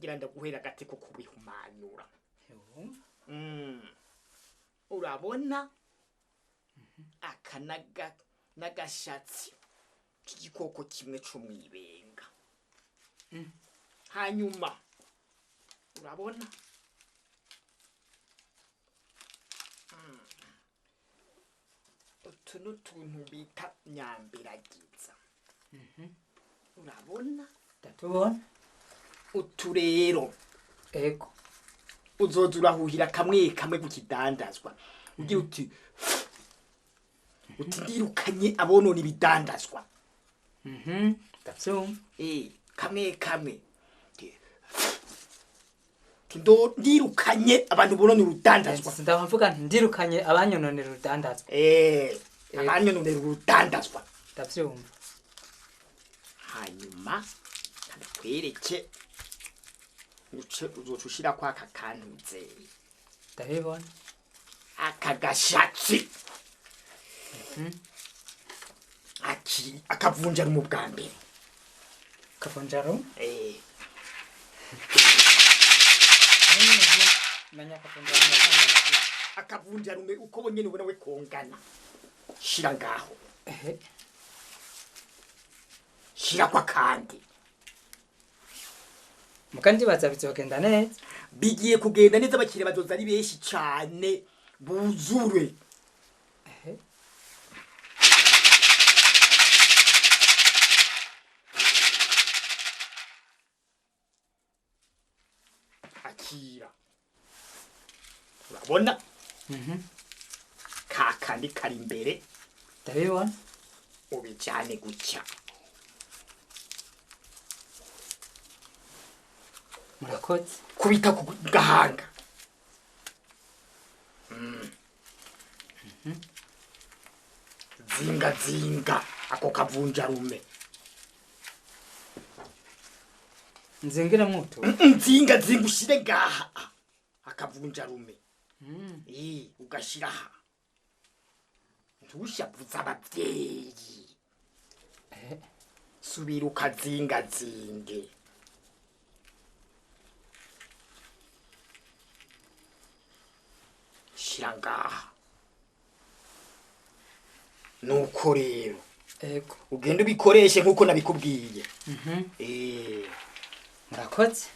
Ngira ndaguhera agati ko kubihumanura. Urabona aka n'agashatsi k'igikoko kimwe co mw'ibenga. Hanyuma urabona utu n'utuntu bita nyambiragiza. Urabona? Ndatubona. Utu rero ego uzoza urahuhira kamwe kamwe kukidandazwa, ugira uti ndirukanye abonona ibidandazwa. Ndavyumva. Kamwe kamwe ndirukanye abantu bonona urudandazwa. Ndavuga nti ndirukanye abanyononera urudandazwa. Abanyononera urudandazwa. Ndavyumva. Hanyuma ndakwereke uce uzoca ushira kwa aka kantu nze. Ndabibona. Aka gashatsi. Akavunja mu bwa mbere. Kavunja rume? Menya akavunja rume. Akavunja rume uko bonyene ubona we kongana. Shira ngaho. Shira kwa kandi. Mukandi baza bizogenda neza. Bigiye kugenda neza, abakiriya bazoza ari benshi cane buzure. Akira. Urabona? Ka kandi kari imbere. Ndabibona. Ubijane gutya. Murakoze. Kubita ku gahanga. Zinga zinga ako kavunja rume. Nzingira muto. Nzinga zinga ushire ngaha. Akavunja rume. Ugashira aha. Ntushavuza abavyeyi. Subira ukazinga zinge. Shira ngaha. Nuko rero ego ugende ubikoreshe nkuko nabikubwiye. Murakoze.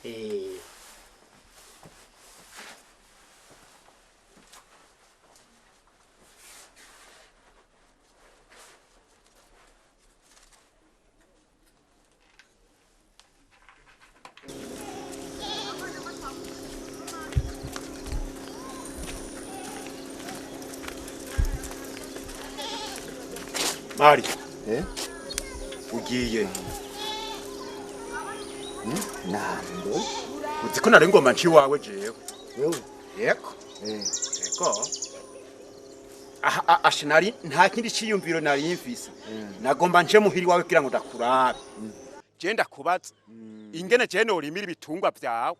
Mari, ugiye nando uzi ko nari ngoma nci wawe jewe. Wewe yego yego. Asha nari nta kindi ciyumviro nari mfise, nagomba nce muhiri wawe kugira ngo ndakurabe. Je ndakubaza ingene je norimira ibitungwa vyawe.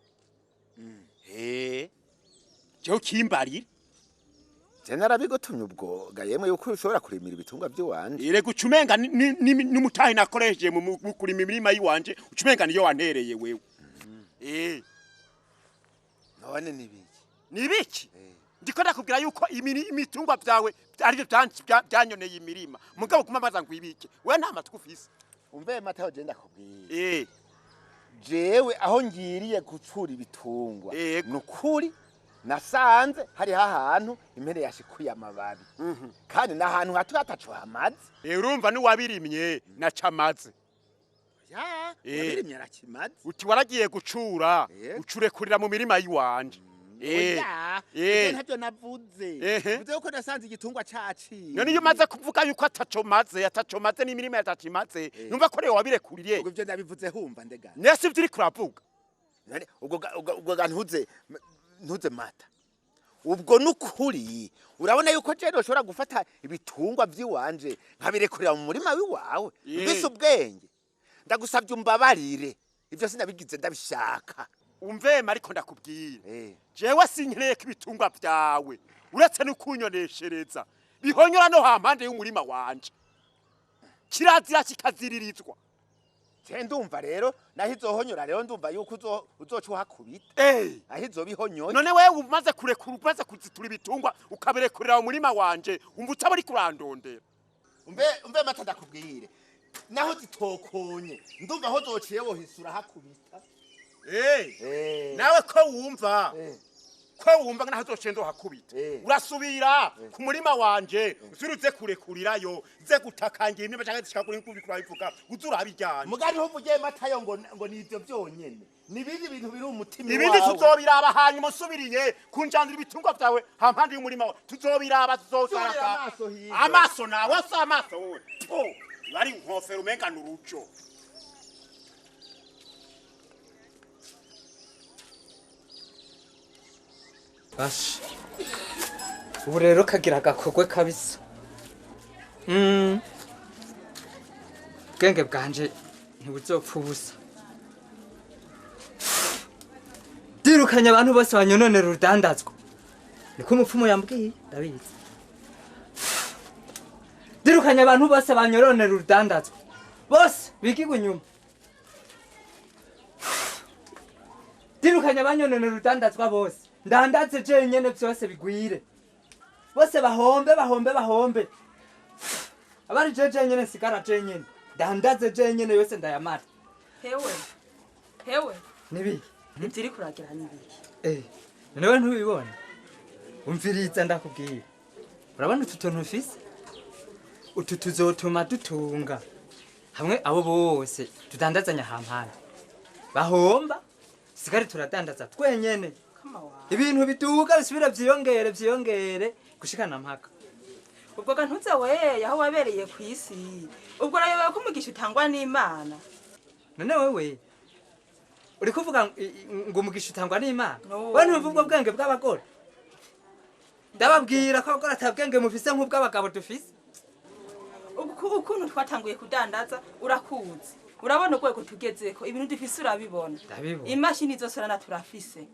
Je ukimbarira. Je narabigutumye ubwo gayemwe yuko ushobora kurimira ibitungwa by'iwanje. Erega ucumenga n'umutahe nakoresheje mu kurima imirima yiwanje, ucumenga niyo wantereye wewe. None nibiki? Nibiki? Ndiko ndakubwira yuko imitungwa vyawe arivyo byanyoneye imirima. Mugabo kumamaza ngo ibike. Wewe nta matwi ufise. Umve mataho je ndakubwiye. Jewe aho ngiriye gucura ibitungwa. Nukuri nasanze hari ahantu impene yashikuye amababi. Kandi nahantu hato hataco hamaze. Urumva ni wabirimye nacamaze. Ya, wabirimye arakimaze. Uti waragiye gucura, ucurekurira mu mirima yiwanje. Ntavyo navuze. Uvuze ko nasanze igitungwa caciye. None iyo umaze kuvuga yuko ataco maze n'imirima yatacimaze, numva ko rero wabirekuririye. Ubwo ivyo ndabivuze humva ndega. Nese ivyo uriko uravuga. None ubwo ntuze mata. Ubwo nukuri urabona yuko je ushobora gufata ibitungwa vyiwanje nkabirekurira mu murima wiwawe. Mbese ubwenge. Ndagusavye umbabarire. Ivyo sinabigize ndabishaka. Umvema ariko ndakubwira. Jewe sinkereye ko ibitungwa vyawe uretse n'ukunyoneshereza bihonyora no hampande y'umurima wanje. Kirazira kikaziririzwa. Je ndumva rero naho izohonyora rero ndumva yuko uzoca uhakubita. Aho izobihonyoye. None wewe umaze kurekura umaze kuzitura ibitungwa ukabirekurira mu murima wanje umva utaba uri kurandondera. Umve Mata ndakubwire. Naho zitokonye ndumva aho zociye wohisura hakubita. Nawe ko wumva ko wumva naho zociye ndohakubita. Urasubira ku murima wanje usuruze kurekurirayo ze gutakangira imwe cyangwa zishaka kuri nkubikura bivuga uzurabijyana. Mugari ho uvugiye Matayo ngo ni ivyo byonyene. Nibindi bintu biri umutima wawe. Ibindi tuzobiraba hanyuma usubiriye kunjandira ibitungwa vyawe hampande y'umurima wawe tuzobiraba tuzosaraka. Amaso nawe asa amaso wowe. Bari nkofero umenga nuruco. Bash. Ubu rero kagira agakogwe kabisa. Ubwenge bwanje ntibuzopfa ubusa. Dirukanye abantu bose banyononera urudandazwa. Niko umupfumu yambwiye, ndabizi. Dirukanye abantu bose banyoronera urudandazwa. Bose bigirwa inyuma. Dirukanye abanyononera urudandazwa bose. Ndandaze jenyene byose bigwire. Bose bahombe bahombe bahombe. Abari jenyene sigara jenyene. Ndandaze jenyene yose ndayamara. Hewe. Hewe. Nibiki? Ivyo kuragira nibiki? Nawe ntubibona. Umviriza ndakubwiye. Urabona utu tuntu ufise? Utu tuzotuma dutunga. Hamwe abo bose tudandazanya hampande. Bahomba sigari turadandaza twenyene. Ibintu biduka bisubira byiyongere byiyongere gushikana mpaka. Ubwo gantuze we aho wabereye ku isi. Ubwo rayobewe ko umugisha utangwa n'Imana. None wewe uri kuvuga ngo umugisha utangwa n'Imana? Wewe ntumva ubwo bwenge bw'abagore? Ndababwira ko abagore atabwenge mufise nk'ubw'abagabo dufise. Ukuntu twatanguye kudandaza urakuzi. Urabona urwego tugezeko ibintu dufise urabibona. Imashini zose rana turafise.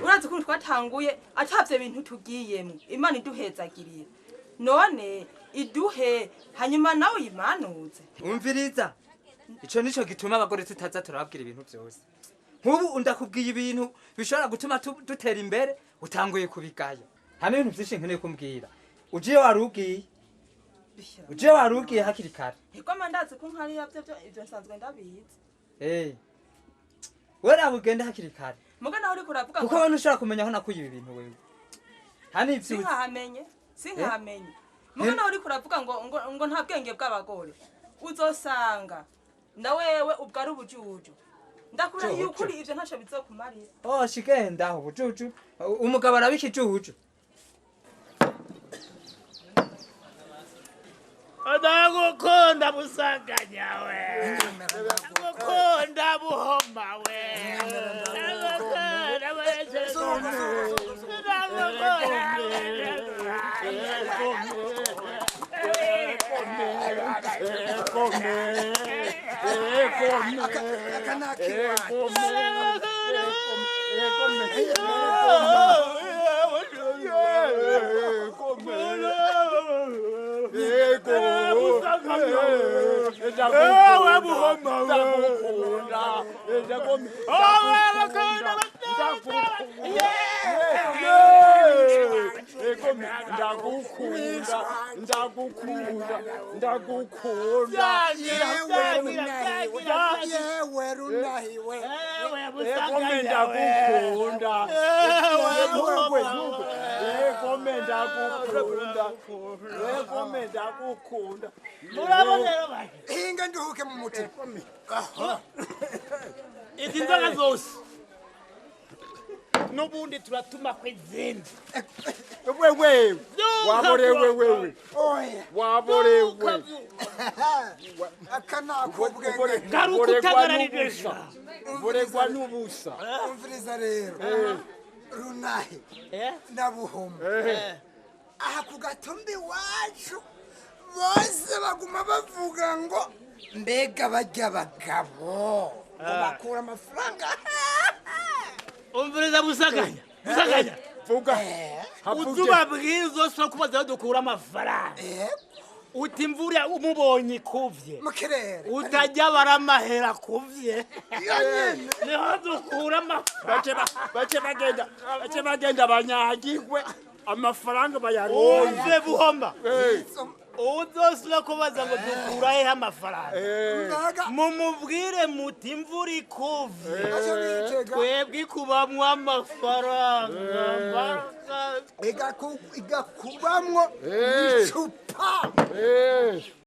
Urazi ukuntu twatanguye atavye bintu tugiyemo. Imana iduhezagiriye. None iduhe hanyuma nawe yimanuze. Umviriza. Ico nico gituma abagore tutaza turababwira ibintu byose. Nk'ubu ndakubwiye ibintu bishobora gutuma dutera imbere utanguye kubigaya. Nta n'ibintu vyinshi nkeneye kumbwira. Ujiye warugiye. Ujiye warugiye hakiri kare. Ego mandazi ko nkari yavyo ivyo nsanzwe ndabizi. Wewe abugenda hakiri kare. Muga naho uriko uravuga kuko wewe ntushobora kumenya aho nakuye ibi bintu wewe. Nta n'ivyo sinkahamenye. Sinkahamenye. Muga naho uriko uravuga ngo nta bwenge bw'abagore. Uzosanga na wewe ubwo ari ubujuju. Ndakurahiye ukuri ivyo ntaco bizokumarira. Oh shigenda ubujuju. Umugabo arabikijuju. Ndagukunda Busanganya we. Ndagukunda Buhoma we. Ndagukunda Hinga nduhuke mu mutima. Izi nzoga zose n'ubundi turatuma kw'izindi. Wewe waborewe wewe. Waborewe. Aka nakubwenge. Garuka utagararije. Boregwa n'ubusa. Umviriza rero. Runahe. Na Buhoma. Aha ku gatumbi wacu bose baguma bavuga ngo mbega barya abagabo ngo bakura amafaranga. Umviriza Busanganya. Busanganya. Vuga. Uzubabwira uzosubira kubaza aho dukura amafaranga. Uti imvura umubonye ikuvye mu kirere utajya baramahera kuvye, iyo nyene niho dukura amafaranga. Bace bagenda banyagirwe, amafaranga bayaronke. Umve buhomba, uzosubira kubaza ngo dukura hehe amafaranga, Mbega mumubwire muti imvura ikuvye aco bitega twebwe ikubamwo amafaranga. Igakubamwo icupa.